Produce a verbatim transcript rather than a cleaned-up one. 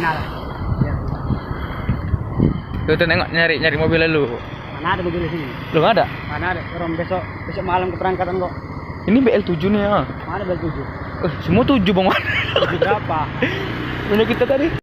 Nah, ya. Tuh, tuh, nengok, nyari, nyari mobil lalu. Mana ada mobil di sini? Belum ada. Mana ada? Orang besok, besok malam keberangkatan kok. Ini B L tujuh nih ya. Mana B L tujuh? Eh, semua tujuh, Bang Wan. Tujuh berapa? Punya kita tadi.